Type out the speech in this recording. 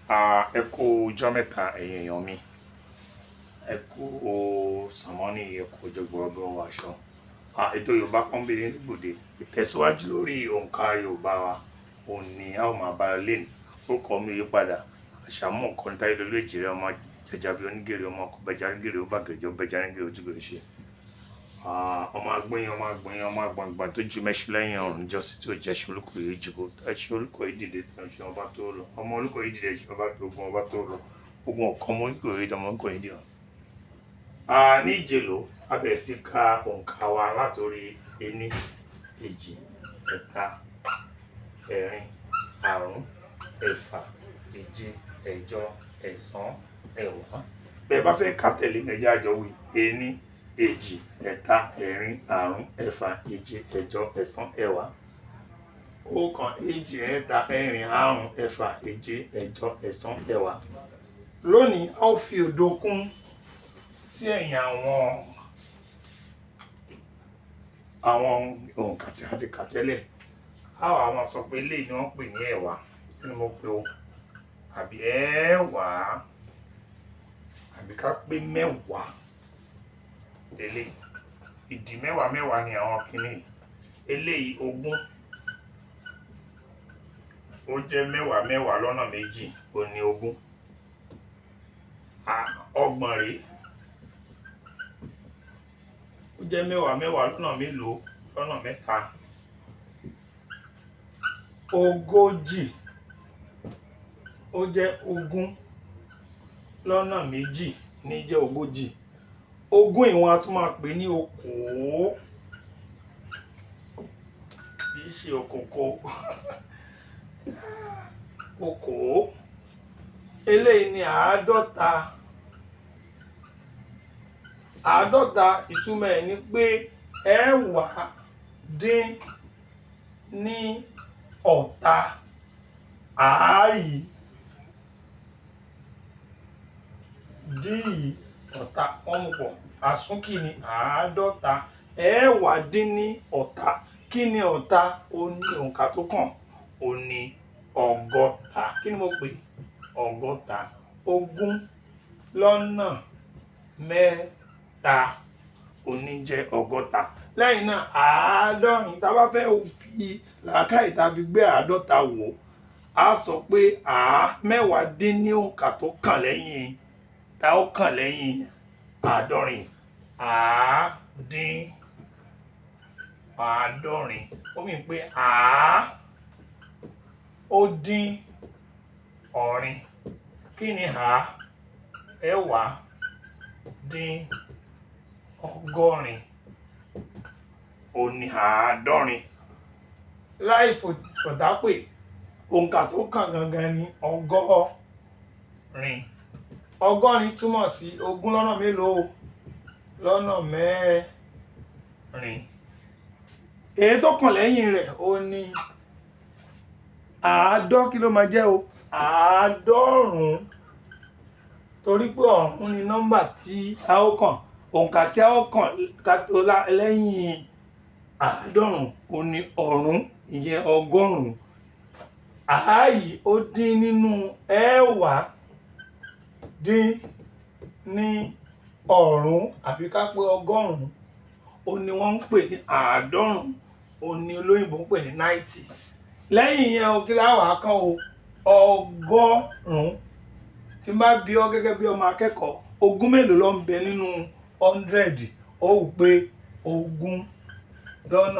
Ẹ kú ọjọ́ mẹ́ta, ẹ̀yin èèyàn mi. Ẹ kú sànmọ́nì, ẹ kú ọjọ́ gbọrọgbọrọ aṣọ. Ètò Yorùbá Pọ́nbélé nígbòde. Ìtẹ̀síwájú lórí òǹkà Yorùbá wa, òun ni a ó máa bá lọ lénìí. Orúkọ mi ò yí padà. Àṣàmú ọ̀kan Táyé-Lolú Èjìrẹ́, ọmọ Jàjàbí onígèrè, ọmọ ọkọ̀ bẹja nígèrè, ó bàgẹ̀rẹ̀ ó bẹja nígèrè, ojú gbèrè ṣe. Ọmọ agbóyin, ọmọ agbóyin, ọmọ agbọ̀ngbọ̀n tó ju mẹ́ṣin lẹ́yìn ọ̀run níjọ́sí tí ò jẹ́ ṣe Olúkòyí jìgò. Ẹṣin Olúkòyí dìde, ẹṣin ọba tó lọ. Ọmọ Olúkòyí dìde, ẹṣin ọba tó ogun ọba tó lọ. Ogun ọ̀kan ọmọ Olúkòyí ọmọ Olúkòyí dìran. Ní ìjèlò, a bẹ̀rẹ̀ sí ka òǹkà wa látòrí ení, èjì, ẹ̀ta, ẹ̀rin, àrún, ẹ̀fà, èje, ẹ̀jọ, ẹ̀sán, ẹ̀wá. Bẹ́ẹ̀ bá fẹ́ kà tẹ̀lé mi, ẹ jẹ́ á jọ wí: ení, èjì, ẹ̀ta, ẹ̀rin, àrún, ẹ̀fà, èje, ẹ̀jọ, ẹ̀sán, ẹ̀wá. Ọ̀kan, èjì, ẹ̀ta, ẹ̀rin, àrún, ẹ̀fà, èje, ẹ̀jọ, ẹ̀sán, ẹ̀wá. Lónìí, a ó fi òdo kún sí ẹ̀yìn àwọn òǹkà tí a ti kà tẹ́lẹ̀. A wá máa sọ pé eléyìí ni wọ́n ń pè ní ẹ̀wá. Kí ni mo pè o? Àbí ẹ̀wá, àbí ká pé mẹ́wàá eléyìí. Ìdí mẹ́wàá mẹ́wàá ni àwọn kiní yìí. Eléyìí ogún. Ó jẹ́ mẹ́wàá mẹ́wàá lọ́nà méjì, òun ní ogún. Ọgbọ̀n rèé. Ó jẹ́ mẹ́wàá mẹ́wàá lọ́nà mélòó? Lọ́nà mẹ́ta. Ogójì. Ó jẹ́ ogún lọ́nà méjì ní jẹ́ ogójì. Ogún ìwọ̀n a tún máa pè ní okòó. Kì í ṣe òkòkò. Okòó. Eléyìí ni àádọ́ta. Àádọ́ta, ìtumọ̀ ẹ̀ ni pé ẹ̀wá dín ní ọ̀ta. Àá yìí dín yìí ọ̀ta, wọ́n mú pọ̀. Àsúnkì ni àádọ́ta. Ẹ̀wá dín ní ọ̀ta. Kí ni ọ̀ta? Ó ní òǹkà tó kàn. Ó ní ọgọ́ta. Kí ni mo pè? Ọgọ́ta. Ogún lọ́nà mẹ́ta òní jẹ́ ọgọ́ta. Lẹ́yìn náà, àádọ́rin. Tá a bá fẹ́ fi làákàyè tá a fi gbé àádọ́ta wò, á sọ pé àá mẹ́wàá dín ní òǹkà tó kàn lẹ́yìn, tá ó kàn lẹ́yìn àádọ́rin. Àá dín àádọ́rin. Ó mean pé àá ó dín ọ̀rin. Kí ni àá? Ẹ̀wá dín ọgọ́rin. Ó ní àádọ́rin. Láì fọ̀dápè, òǹkà tó kàn gangan ni ọgọ́rin. Ọgọ́rin túmọ̀ sí ogún lọ́nà mélòó? Lọ́nà mẹ́rin. Èyí tó kàn lẹ́yìn rẹ̀ ó ní àádọ́. Kí ló máa jẹ́ o? Àádọ́rùn-ún. Torí pé ọ̀rún ni nọ́mbà tí a ó kàn. Òǹkà tí a ó kàn lẹ́yìn àádọ́rùn-ún ó ní ọ̀rún, ìyẹn ọgọ́rùn-ún. Àá yìí ó dín nínú ẹ̀wá dín ní ọ̀rún, àbí ká pé ọgọ́rùn-ún. Ó ní wọ́n ń pè ní àádọ́rùn-ún. Ó ní olóyìnbo ń pè ní 90. Lẹ́yìn yẹn o, kí la wàá kàn o? Ọgọ́rùn-ún. Tí n bá bi ọ́ gẹ́gẹ́ bí ọmọ akẹ́kọ̀ọ́, ogún mélòó ló ń bẹ nínú 100? Ó wù pé ogún lọ́nà